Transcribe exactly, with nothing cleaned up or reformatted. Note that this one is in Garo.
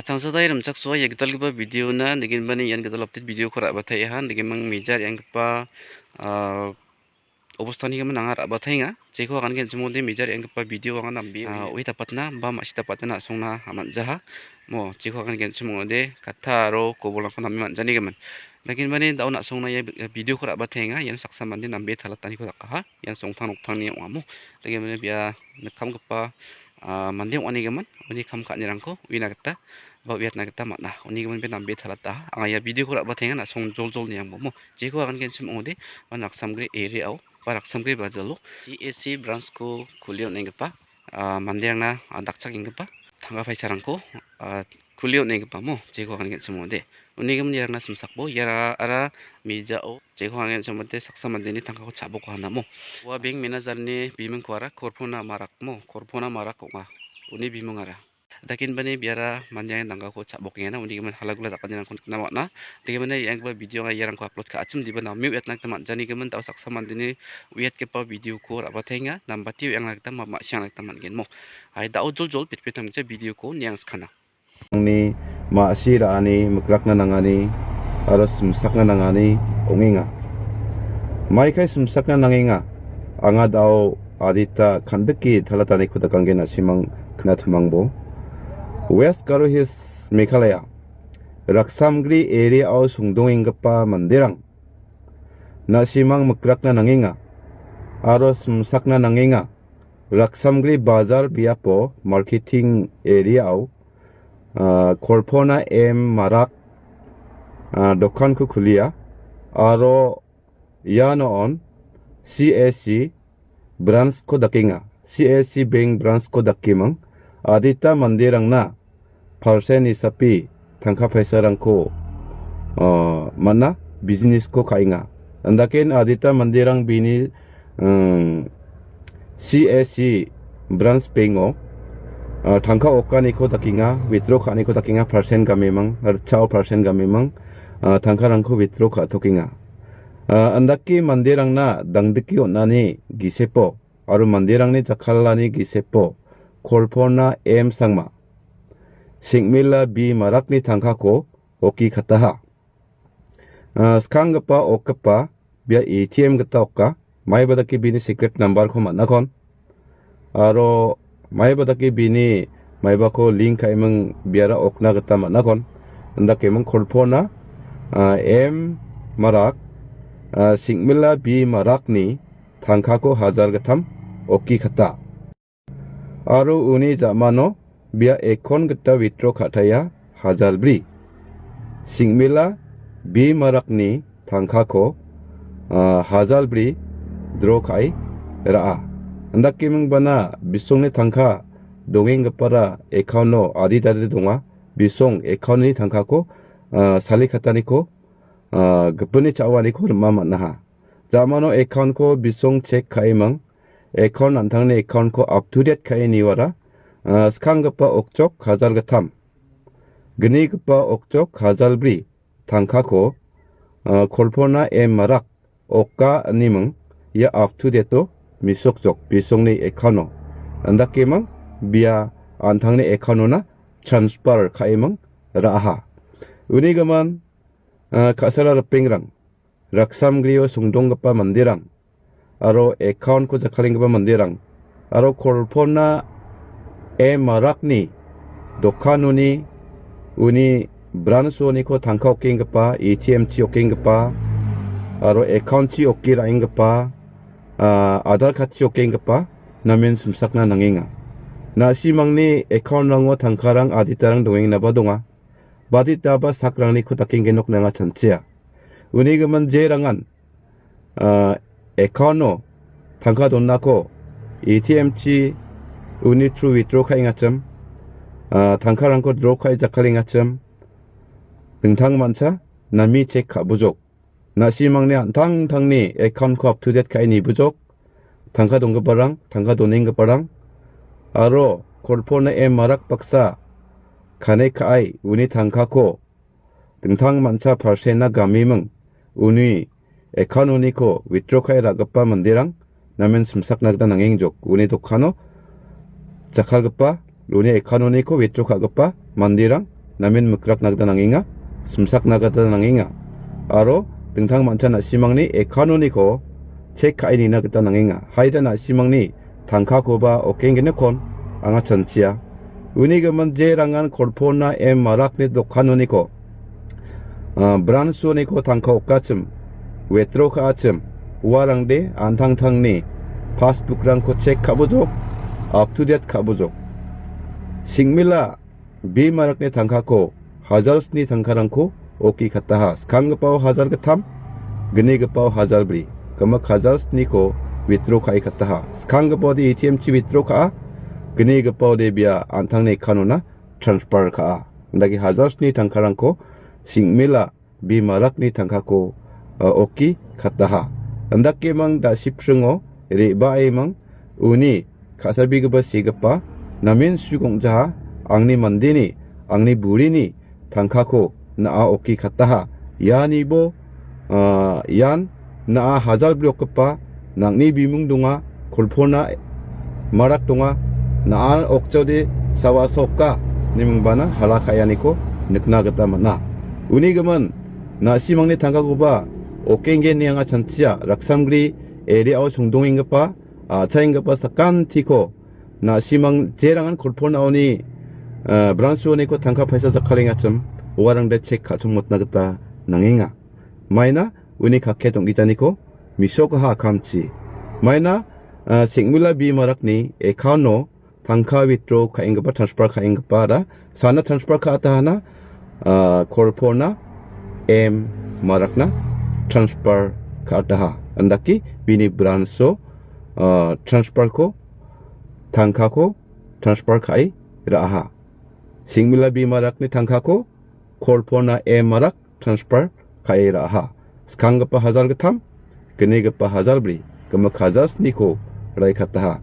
Changsadai rimchaksoa ia gitalgipa video-na nigenbani ian gital update video-ko ra·bateaha. Nigenming meja re·anggipa, ah, obostani gimin anga ra·batenga. Jeko agan genchimode meja re·anggipa video anga nambe, ah, oe dapatna ba ma·si dapatna na·songna man·jaha. Mo, jeko agan genchimode katta aro kobolrangko name man·janigimin. Nigenbani da·o na·songna ia video-ko ra·batenga. Ian saksa mande nambe talataniko dakaha. Ian songtang noktangni ong·amo. Nigenbani bia nikkamgipa, ah, mande ong·anigimin uni kam ka·anirangko uina gita ba uiatna gita man·a. Unigimin bia nambe talataha. Anga ia video-ko ra·batenga na·song joljol niangbomo. Jeko agan genchim ong·ode ba Raksamgre area-o ba Raksamgre bajalo C A C branch-ko kulie on·enggipa, ah, manderangna, ah, dakchakenggipa tangka paisarangko, ah, kulie on·enggipamo jeko agan genchim ong·ode. Unigimin iarangna simsakbo iara ara mejao jeko agan genchim ong·ode saksa mandeni tangkako cha·boko hanamo. Ua bank manager-ni bimingko ara Korpona Marakmo, Korpona Marak ong·a. Uni bimingara. Dakenbani biara manderangni tangkako cha·bokengana, unigimin hala gula dakanirangko nikna man·a. Dakenbani re·anggipa video-nga iarangko upload ka·achim diba name uiatna gita man·janigimin da·o saksa mandeni uiatgipa video-ko ra·batenga, nambate uiangna gita ma-, ma-, siangna gita man·genmo. Hai da·o joljol pitpitangcha video-ko niangskana. Angni ma·si ra·ani mikrakna nangani aro simsakna nangani ong·enga. Maikai simsakna nangenga. Anga da·o adita kandike talataniko dakanggen na·simang knatimangbo. West Garo Hills, Meghalaya, Raksamgri area-o songdongenggipa manderang na·simang mikrakna nangenga aro simsakna nangenga. Raksamgri bajar biapo marketing area-o, ah, Korpona M Marak, ah, dokanko kulia aro iano on C A C branch-ko dakenga. C A C bank branch-ko dakeming adita manderangna percent hisape tangka paisarangko, ah, man·a, business-ko ka·enga. Andaken adita manderang bini, um, C A C branch bank-o, ah, tangka okaniko dakenga, withdraw ka·aniko dakenga, percent gamemang, ritchao percent gamemang, ah, tangkarangko withdraw ka·tokenga. Ah, andake manderangna dangdike on·ani gisepo aro manderangni jakkalani gisepo Kolpona M Sangma, Singmila B Marakni tangkako oki kataha. Ah, skanggipa okgipa bia A T M gita oka. Maiba dake bini secret number-ko man·akon. Aro maiba dake bini maibako link ka·eming biara okna gita man·akon. Indakeming Kolpona, ah, M Marak, ah, Singmila B Marakni tangkako hajar gittam oki kata. Aro uni ja·mano bia account gita withdraw ka·taia hajar bri. Singmila B Marakni tangkako, ah, hajar bri draw ka·e ra·a. Indakeming bana bisongni tangka dongenggipara account-o adi dade donga. Bisong account-ni tangkako, ah, salikataniko, ah, gipinni cha·oaniko rima man·aha. Ja·mano account-ko bisong check ka·eming, account an·tangni account-ko up to date ka·e niwara, ah, skanggipa okjok hajar gittam, gnigipa okjok hajar bri tangkako, ah, Kolpona M Marak oka iniming ia up to date-o misokjok bisongni account-o. Indakeming bia an·tangni account-ona transfer ka·eming ra·aha. Uni gimin, ah, ka·sala ripengrang, Raksamgrio songdonggipa manderang aro account-ko jakkalenggipa manderang aro Kolpona M Marakni dokanoni uni branch-oniko tangka okenggipa, A T M-chi okenggipa aro account-chi oke ra·enggipa, ah, Aadhaar card-chi okenggipa namen simsakna nangenga. Na·simangni account-rango tangkarang aditarang dongengnaba donga. Baditaba sakrangni kotakenggenok nanga chanchia. Uni gimin jerangan, ah, account-o tangka donako A T M-chi uni through withdraw ka·engachim, ah, tangkarangko draw ka·e jakkalengachim, dingtang mancha name check ka·bojok. Na·simangni an·tangtangni account-ko up to date ka·e nibojok, tangka donggiparang, tangka donenggiparang, aro Kolpona M Marak baksa connect ka·ai uni tangkako dingtang mancha percent-na gameming uni account-oniko withdraw ka·e ra·gipa manderang namen simsakna gita nangengjok. Uni dokano jakkalgipa, uni account-oniko withdraw ka·gipa manderang namen mikrakna gita nangenga, simsakna gita nangenga. Aro dingtang mancha na·simangni account-oniko check ka·e nina gita nangenga. Haida na·simangni tangkakoba okenggenekon anga chanchia. Uni gimin je rangan Kolpona M Marakni dokanoniko, ah, branch-oniko tangka okachim, withdraw ka·achim, uarangde an·tangtangni passbook-rangko check ka·bojok, up to date ka·bojok. Singmila B Marakni tangkako hajar sni tangkarangko oki kataha. Skanggipao hajar gittam, gnigipao hajar bri, gimik hajar sniko withdraw ka·e kataha. Skanggipaode A T M-chi withdraw ka·a, gnigipaode bia an·tangni account-ona transfer ka·a. Indake hajar sni tangkarangko Singmila B Marakni tangkako, uh, oki kataha. Indakemang da·sipringo re·baemang uni ka·sabegipa segipa, namen sugongjaha, angni mandeni, angni burini tangkako na·a oki kataha. Ianibo, ah, ian na·a hajar bri okgipa, nang·ni bimung donga, Kolpona Marak donga, na·a okjaode sawasa oka, ine mingbana hala ka·eaniko nikna gita man·a. Uni gimin, na·simangni tangkakoba okenggen ine anga chanchia, Raksamgri area-o songdongenggipa, a·chaenggipa sakantiko na·simang jerangan Kolponaoni, eh, branch-oniko tangka paisa jakkalengachim, uarangde check ka·chongmotna gita nangenga. Maina uni kake donggijaniko misokaha akamchi. Maina, eh, Sengmila B Marakni account-o tangka withdraw ka·enggipa, transfer ka·enggipa da sana transfer ka·atahana, ah, Kolpona M Marakna transfer ka·ataha. Indake bini branch-o, ah, transfer-ko, tangkako transfer ka·e ra·aha. Singmila B Marakni tangkako Kolpona M Marak transfer ka·e ra·aha. Skanggipa hajar gittam, gnigipa hajar bri, gimik hajar sniko raikataha.